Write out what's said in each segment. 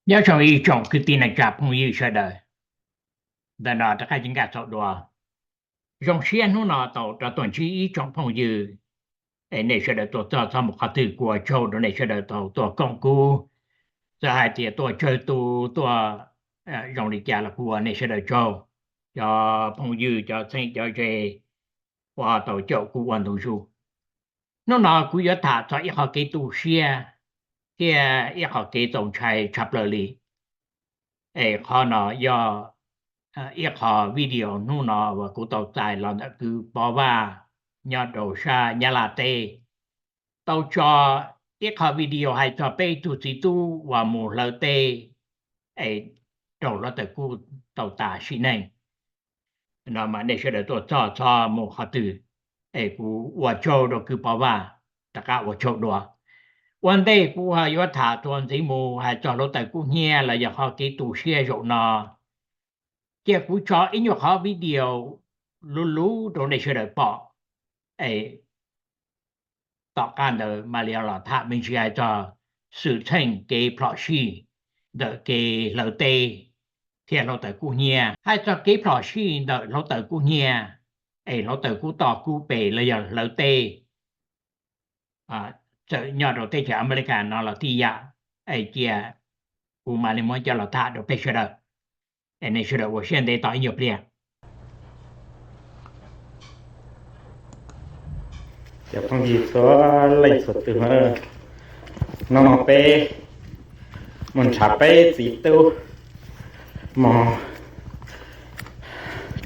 Nyob zoo ib tsoom kwv tij neej tsa phooj ywg sawv daws, ntawm no rov qab ceev nkaj txaus dua. Zoo siab hnub no tau rov tuaj ntsib ib tsoom phooj ywg, es nej sawv daws tuaj txog txog mus qhov twg kuj ua tsaug rau nej sawv daws tau tuaj koom kuv. Txawm hais tias tuaj tsawg tus tuaj zoo li cas los kuj ua nej sawv daws tsaug. Cov phooj ywg, cov txheeb cov ze uas tau caum kuv ua ntu zus, hnub no kuv yuav tham txog ib qho kev tu siab thiab ib qho kev txaus ntshai tshaj plaws li. Es qhov no yog ib qho video hnub no uas kuv tau txais los ntawm kwv Pov Vaj nyob rau sab Nyab Laj teb, tau tso ib qho video hais txog peb tug txiv tub uas mus hlawv teb es raug hluav taws kub tau tas sim neej. No mas nej sawv daws tuaj txog txog mus qhov twg, es kuv ua tsaug rau kwv Pov Vaj, rov qab ua tsaug dua. Ua ntej kuv ho yuav tham txuas ntxiv mus hais txog hluav taws kub hnyiab los yog qhov kev tu siab zaum no, cia kuv tso ib nyuag qhov video luv luv rau nej sawv daws pom, es tom qab ntawd mam li los tham me ntsis hais txog xwm txheej kev phom sij ntawm kev hlawv teb thiab hluav taws kub hnyiab. Hais txog kev phom sij ntawm hluav taws kub hnyiab, es hluav taws kub toj kub pes los yog hlawv teb, txawm nyob rau teb chaws Amelikas no los tib yam, es cia kuv mam li muab coj los tham rau peb sawv daws. Es nej sawv daws ua siab ntev tos ib nyuag pliag. Cov phooj ywg txhua leej txhua tus, hnub no peb mus nrhav peb txiv tub mus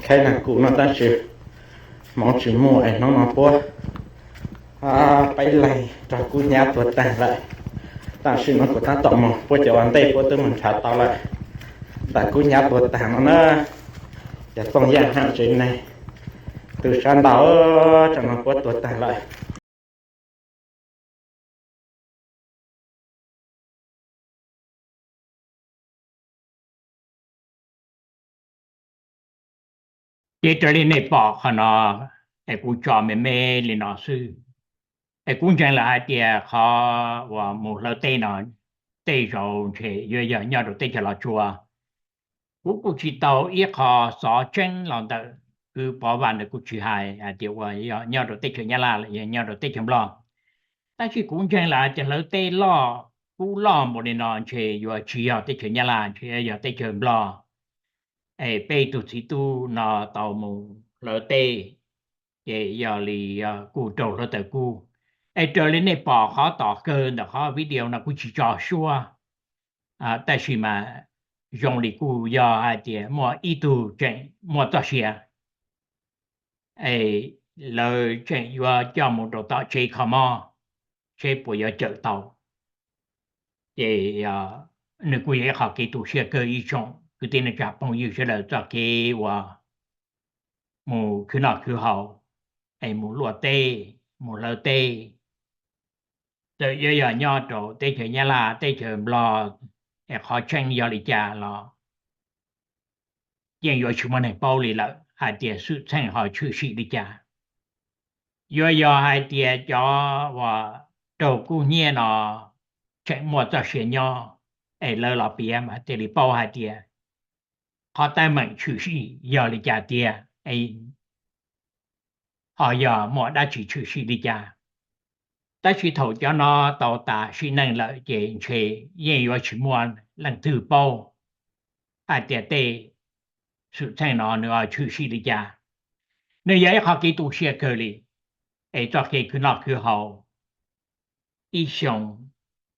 khaib nag kum no tab sis hmoov tsis muaj es hnub no puab peb leeg raug kub hnyiab tuag tag lawm. Tam sim no kuv tab tom mus, puab cov ua ntej puab twb mus nrhav tau lawm, tab kub hnyiab tuag tag no na. Cov txooj yaj haj tsev neeg, tus sab ntau, tam no puab tuag tag lawm. Ces raws li nej pom qhov no, es kuv tso me me li no xwb. Es kuv ntseeg lawm hais tias qhov uas mus hlawv teb no, tej zaum ntshe yuav yog nyob rau teb chaws Los Tsuas. Kuv kuj tsis tau ib qho xov tseeb los ntawm kwv Pov Vaj ntawd, kuj tsis hais hais tias uas yog nyob rau teb chaws Nyab Laj los yog nyob rau teb chaws Nplog. Tab sis kuv ntseeg lawm hais tias hlawv teb loj, kub loj npaum li no ntshe yuav tsis yog teb chaws Nyab Laj, ntshe yog teb chaws Nplog. Es peb tug txiv tub no tau mus hlawv teb, ces yog li kuj raug hluav taws kub. Es raws li nej pom qhov tom kawg ntawm qhov video no kuv tsis tso suab, tab sis mas zoo li kuj yog hais tias muaj ib tug tseem muaj txoj sia, es lawv tseem yuav coj mus rau tom tsev kho mob, seb puas yuav cawm tau. Ces nws kuj yog ib qho kev tu siab kawg ib tsoom kwv tij neej tsa phooj ywg sawv daws txoj kev uas mus khwv noj khwv haus, es mus luaj teb, mus hlawv teb, txawm yuav yog nyob rau teb chaws Nyab Laj, teb chaws Nplog, es qhov tseeb yog li cas los yeej yuav tsis muaj neeg paub li lawm hais tias xwm txheej ho tshwm sim li cas. Yuav yog hais tias cov uas raug kub hnyiab no tseem muaj txoj sia nyob, es lawv los piav mas thiaj li paub hais tias qhov teeb meem tshwm sim yog li cas tiag, ho yog muaj dab tsi tshwm sim li cas. Tab sis thaum cov no tau tas sim neej lawm ces ntshe yeej yuav tsis muaj leej twg paub hais tias tej xwm txheej no nws ho tshwm sim li cas. Nws yog ib qho kev tu siab kawg li, es txoj kev khwv noj khwv haus ib xyoos,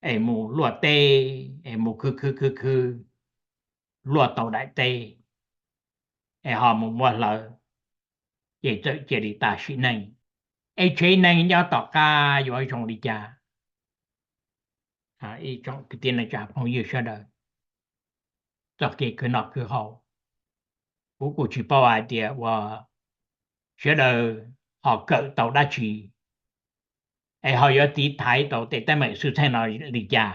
es mus luaj teb, es mus khwv khwv khwv khwv, luaj tau daim teb, es ho mus muab hlawv, ces txawm cia li tas sim neej. Es tsev neeg nyob tom qab yuav zoo li cas? Ib tsoom kwv tij neej tsa phooj ywg sawv daws, txoj kev khwv noj khwv haus, kuv kuj tsis paub hais tias uas sawv daws ho kawm tau dab tsi, es ho yuav tiv thaiv tau tej teeb meem xwm txheej no li cas.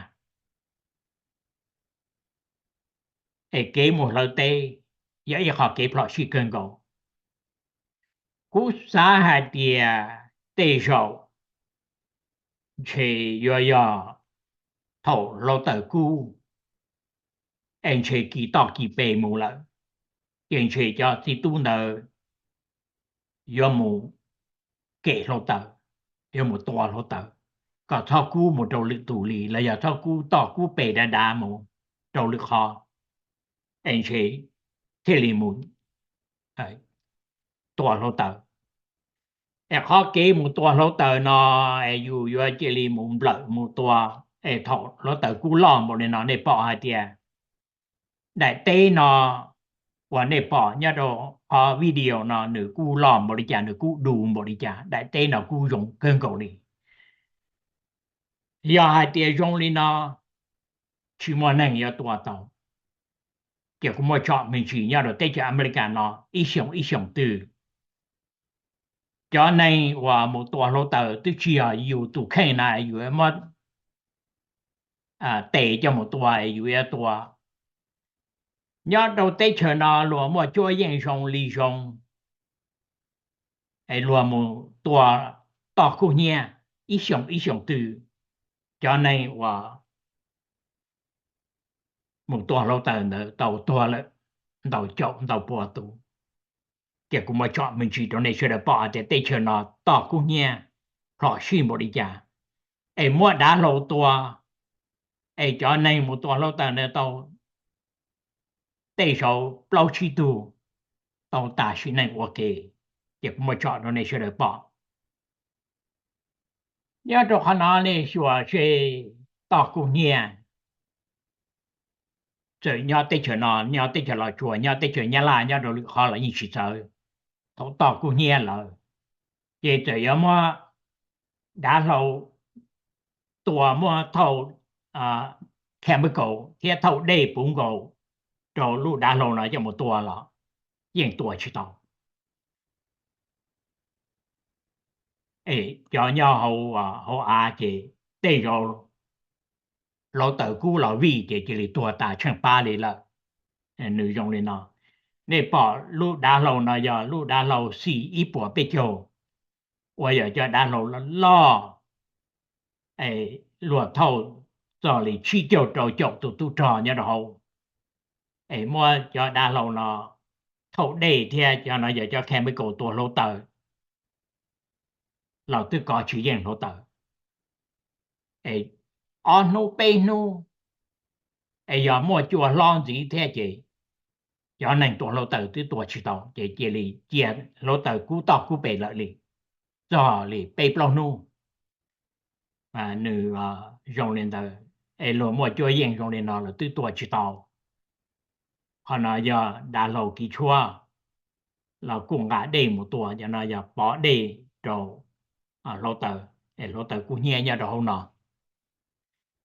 Es kev mus hlawv teb yog ib qho kev phom sij kawg nkaus. Kuv xav hais tias tej zaum ntshe yuav yog thaum hluav taws kub es ntshe kis toj kis pes mus lawm, ces ntshe cov txiv tub ntawd yuav mus kem hluav taws, yuav mus tua hluav taws, kom txhob kub mus rau lwm tus li los yog txhob kub toj kub pes dav dav mus rau lwm qhov, es ntshe thiaj li mus tua hluav taws. Es qhov kev mus tua hluav taws no es yus yuav cia li mus nplawm mus tua, es thaum hluav taws kub loj npaum li no nej pom hais tias daim teb no uas nej pom nyob rau qhov video no nws kub loj npaum li cas, nws kub du npaum li cas, daim teb no kub zoo kawg nkaus li. Yog hais tias zoo li no tsis muaj neeg yuav tua tau, ces kuv muaj tsom me ntsis nyob rau teb chaws Amelikas no ib xyoos ib xyoos twg, cov neeg uas mus tua hluav taws twb tsis yog yus tus kheej na yus muab tes coj mus tua es yus yuav tua. Nyob rau teb chaws no luag muaj cuab yeej zoo li zoo, es luag mus tua toj kub hnyiab ib xyoos ib xyoos twg, cov neeg uas mus tua hluav taws ntawd tau tuag lawm ntau caum ntau pua tus. Ces kuv muab tsom me ntsis rau nej sawv daws pom hais tias teb chaws no toj kub hnyiab plhom sij npaum li cas, es muab dav hlau tua, es cov neeg mus tua hluav taws ntawd tau tej zaum plaub tsib tug tau tas sim neej ua ke. Ces kuv muab tsom rau nej sawv daws pom. Nyob rau qhov no nej xyuas seb toj kub hnyiab txawm nyob teb chaws no, nyob teb chaws Los Tsuas, nyob teb chaws Nyab Laj, nyob rau lwm qhov los yeej tsis txawv. Thaum toj kub hnyiab lawm, ces txawm yuav muab dav hlau tua, muab thauj chemical thiab thauj dej puv nkaus rau lub dav hlau no coj mus tua los yeej tua tsis tau. Es cov nyob hauv av ces tej zaum hluav taws kub los vij ces cia li tuag tas tsheej pab li lawm. Nws zoo li no, nej pom lub dav hlau no yog lub dav hlau C ib puas peb caug, uas yog cov dav hlau loj, luag thauj txog li tsib caug rau caum tus tub rog nyob rau hauv, es muab cov dav hlau no thauj dej thiab cov no yog cov chemical tua hluav taws los twb kov tsis yeej hluav taws. Es ob hnub peb hnub, es yog muaj cua hlob ntxiv thiab ces cov neeg tua hluav taws twb tua tsis tau ces cia li cia hluav taws kub toj kub pes lawm li txog li peb plaub hnub. Nws zoo li ntawd, es luag muaj cuab yeej zoo li no lawm twb tua tsis tau. Qhov no yog dav hlau kiv tshuab los kuj nqa dej mus tua, cov no yog pov dej rau hluav taws, es hluav taws kub hnyiab nyob rau hauv no.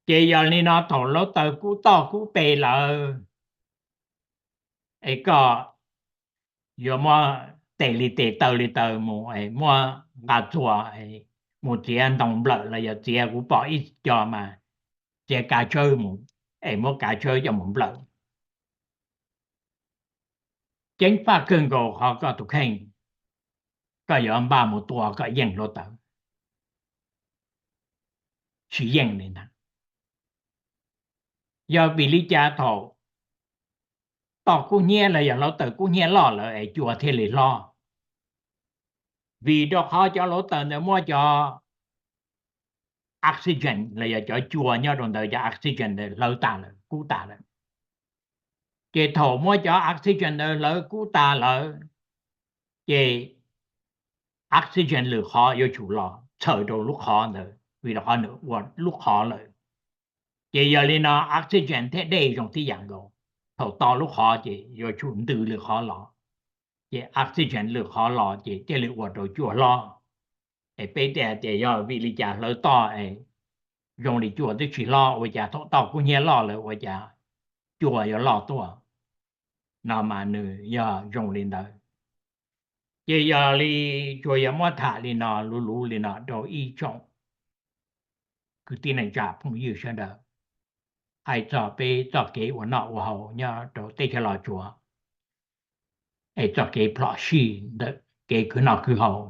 Ces yog li no thaum hluav taws kub toj kub pes lawm, es koj yuav muab tes li tes taw li taw mus es muab nqa txuas mus txiav ntoo nplawm los yog txiav, kuv pom ib co mas txiav kav tsawb mus, es muab kav tsawb coj mus nplawm. Ceeb faj kawg nkaus qhov koj tus kheej, koj yuav npaj mus tua kom yeej hluav taws, tsis yeej li ntag. Yog vim li cas thaum toj kub hnyiab los yog hluav taws kub hnyiab loj lawm es cua thiaj li hlob? Vim rau qhov cov hluav taws ntawd muab cov oxygen los yog cov cua nyob rau ntawd, cov oxygen ntawd hlawv tas lawm, kub tas lawm. Ces thaum muab cov oxygen ntawd hlawv kub tas lawm, ces oxygen lwm qhov yuav tsum los txhawm rau lub qhov ntawd, vim rau qhov nws ua lub qhov lawm. Ces yog li no oxygen thiab dej zoo tib yam nkaus, thaum to lub qhov ces yuav tsum ntws lwm qhov los, ces oxygen lwm qhov los ces thiaj li ua rau cua hlob. Es peb thiaj tias yog vim li cas hlawv toj es zoo li cua twb tsis hlob, ua cas thaum toj kub hnyiab loj lawm ua cas cua yuav loj tuaj? No mas nws yog zoo li ntawd. Ces yog li tsuas yog muab tham li no luv luv li no rau ib tsoom kwv tij neej tsa phooj ywg sawv daws, hais txog peb txoj kev ua noj ua haus nyob rau teb chaws Los Tsuas, es txoj kev plhom sij ntawm kev khwv noj khwv haus,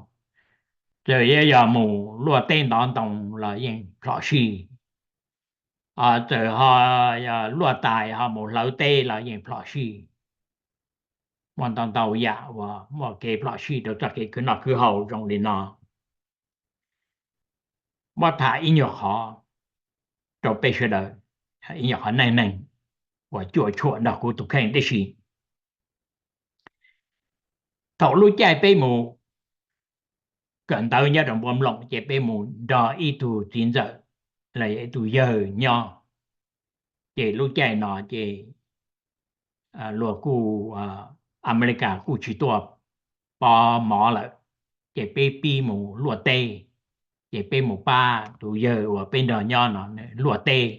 txawm yog mus luaj teb ntov ntoo los yeej plhom sij. txawm ho luaj tais ho mus hlawv teb los yeej plhom sij. Muaj ntau ntau yam uas muaj kev plhom sij rau txoj kev khwv noj khwv haus zoo li no. Muab tham ib nyuag qhov rau peb sawv daws, ib nyuag qhov neej neeg uas cuam tshuam nrog kuv tus kheej tib si. Thaum lub caij peb mus kawm ntawv nyob rau Npuab Nploom ces peb mus nrog ib tug txiv ntxawm los yog ib tug yawg nyob. Ces lub caij no ces luag kuj, Amelikas kuj tsis tuaj pov mov lawm, ces peb pib mus luaj teb. Ces peb mus pab tus yawg uas peb nrog nyob no luaj teb.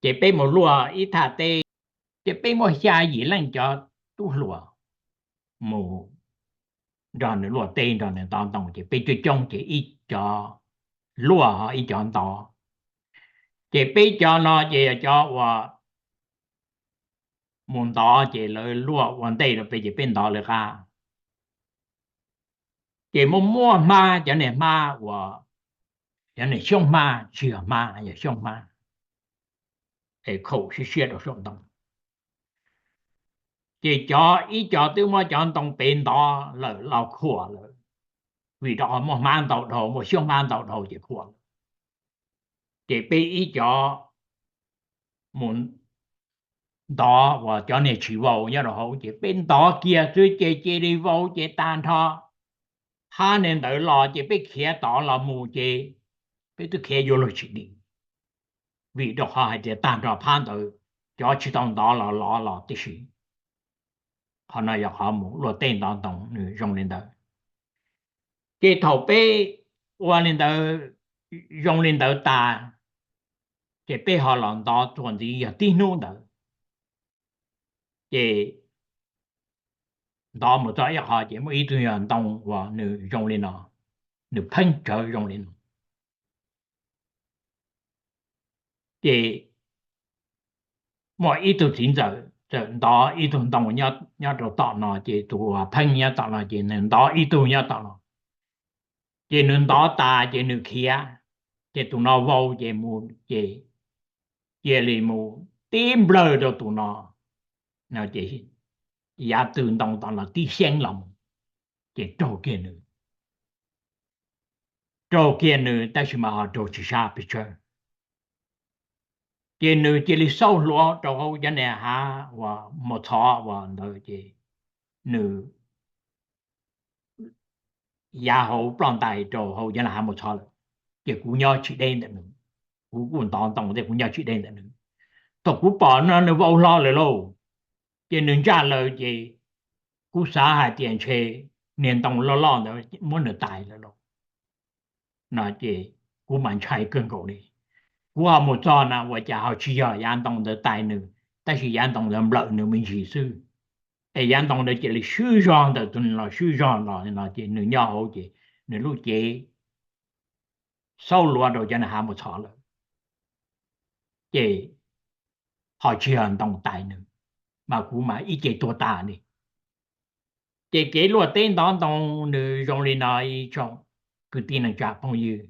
Ces peb mus luaj ib thaj teb, ces peb muaj xya yim leej cov tub hluas mus nrog nws luaj teb nrog nws ntov ntoo, ces peb coob coob ces ib cov luaj ho ib cov ntov. Ces peb cov no ces yog cov uas mus ntov ces lawv luaj ua ntej rau peb ces peb ntov lawv qab. Ces muaj muaj hmab, cov niag hmab uas, cov niag xyoob hmab, tsis yog hmab, yog xyoob hmab, es khaum siab siab rau saum ntoo. Ces cov ib co twb muab cov ntoo pem ntov lawm los khuam lawm, vim rau qhov muaj hmab ntau dhau, muaj xyoob hmab ntau dhau ces khuam lawm. Ces peb ib co mus ntov uas cov niag tsis vau nyob rau hauv ces peb ntov kiag xwb ces cia li vau ces tag nrho. Hab niag ntawd los ces peb khiav tod los mus ces peb twb khiav yuav luag tsis dim, vim rau qhov hais tias tag nrho phab ntawd cov tsis tau ntov los lov los tib si. Qhov no yog qhov mus luaj teb ntov ntoo nws zoo li ntawd. Ces thaum peb ua li ntawd, zoo li ntawd tas, ces peb ho los ntov txuas ntxiv yog tib hnub ntawd. Ces ntov mus txog ib qho ces muaj ib tug yog ntoo uas nws zoo li no, nws pheeb tsawv zoo li no. Ces muaj ib tug txiv ntxawm txawm ntov ib tug ntoo nyob rau tom no, ces tus uas pheeb nyob tom no ces nws ntov ib tug nyob tom no. Ces nws ntov tas ces nws khiav, ces tus no vau ces mus ces cia li mus tib nplawg rau tus no, ces yav tw ntoo tom no tib xyeeb los mus, ces raug kiag nws. Raug kiag nws tab sis mas ho raug tsis sab pes tsawg. Ces nws cia li xaub hluav rau hauv cov niag hav uas mus txhov uas ntawd ces nws yav hauv ploj ntais rau hauv cov niag hav mus txhov lawm. Ces kuv nyob tsis deb ntawm nws, kuv kuj ntov ntoo thiab kuv nyob tsis deb ntawm nws. Thaum kuv pom no nws vau hlo lawm lauj, ces nws ntsaj lawm ces kuv xav hais tias ntshe niag ntoo loj loj ntawd muab nws tais lawm lauj. No ces kuv mas ntshai kawg nkaus li. Kuv ho mus txog na ua cas ho tsis yog yav ntoo ntawd tais nws, tab sis yav ntoo ntawd nplawm nws me ntsis xwb. Es yav ntoo ntawd cia li swb zog ntawm tus no swb zog los no ces nws nyob hauv ces nws lub cev xaub hluav rau cov niag hav mus txhov lawm, ces ho tsis yog ntoo tais nws, mas kuv mas ib ce tuag tas li. Ces kev luaj teb ntov ntoo nws zoo li no ib tsoom kwv tij neej tsa phooj ywg,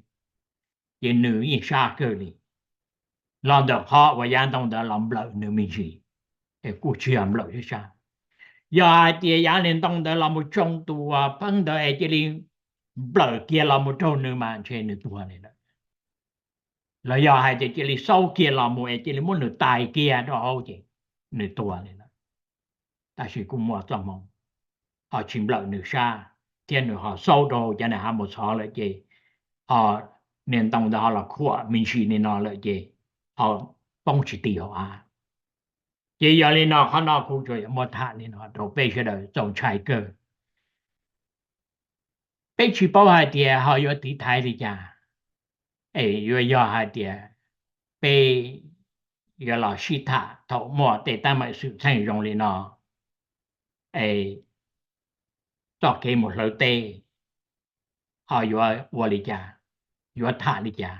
ces nws yeej sab kawg li. Los ntawm qhov uas yav ntoo ntawd los nplawm nws me ntsis, es kuj tsis yog nplawm sab sab. Yog hais tias yav niag ntoo ntawd los mus tsoo tus uas pheeb ntawd es cia li nplawm kiag los mus raug nws mas ntshe nws tuag li lawm. Los yog hais tias cia li xaub kiag los mus es cia li muab nws tais kiag rau hauv ces nws tuag li lawm. Tab sis kuj muaj txoj hmoo ho tsis nplawm nws sab, thiab nws ho xaub rau cov niag hav mus txhov lawm ces ho niag ntoo ntawd ho los khuam me ntsis li no lawm ces ho poob tsis ti hauv av. Ces yog li no qhov no kuv tsuas yuav muab tham li no rau peb sawv daws txaus ntshai kawg. Peb tsis paub hais tias ho yuav tiv thaiv li cas, es yuav yog hais tias peb yuav los sib tham thaum muaj tej teeb meem xwm txheej zoo li no, es txoj kev mus hlawv teb ho yuav ua li cas, yuav tham li cas,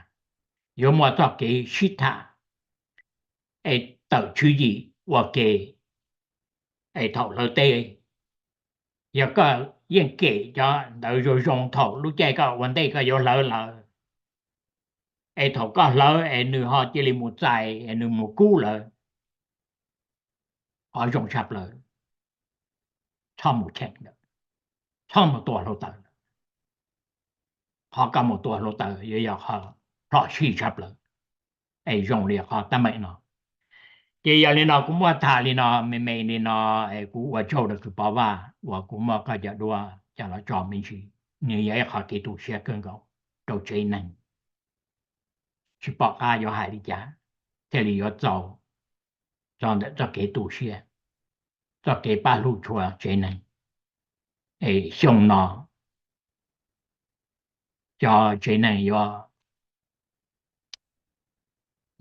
yuav muaj txoj kev sib tham es tawm tswv yim ua ke. Es thaum hlawv teb, yog koj yeej kem cov ntawd zoo zoo thaum lub caij koj ua ntej koj yuav hlawv lawm, es thaum koj hlawv es nws ho cia li mus txais es nws mus kub lawm, qhov zoo tshaj plaws, txhob mus cheem lawm, txhob mus tua hluav taws lawm. Qhov koj mus tua hluav taws yuav yog qhov phom sij tshaj plaws, es zoo li qhov teeb meem no. Ces yog li no kuv muab tham li no me me li no, es kuv ua tsaug rau tus Pov Vaj uas kuv muab koj cov duab coj los tso me ntsis, nws yog ib qhov kev tu siab kawg nkaus rau tsev neeg. Tsis pom qab yuav hais li cas thiaj li yuav txaus txog ntawm txoj kev tu siab, txoj kev pab hlub tshua tsev neeg. Es xyoo no cov tsev neeg yuav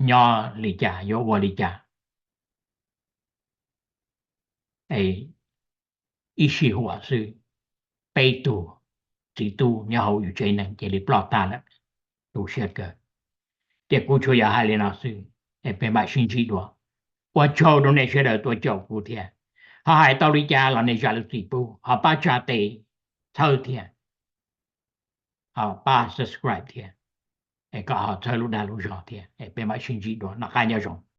nyob li cas, yuav ua li cas? Es ib sij huam xwb, peb tug txiv tub nyob hauv yus tsev neeg cia li ploj tag lawm, tu siab kawg. Ces kuv tsuas yog hais li no xwb, es peb mam sib ntsib dua. Ua tsaug rau nej sawv daws tuaj caum kuv thiab. Ho hais tau li cas los nej zam lub txim pub, ho pab tsa tes txhawb thiab, ho pab subscribe thiab, es kom ho txhawb lub dag lub zog thiab, es peb mam sib ntsib dua, noj qab nyob zoo.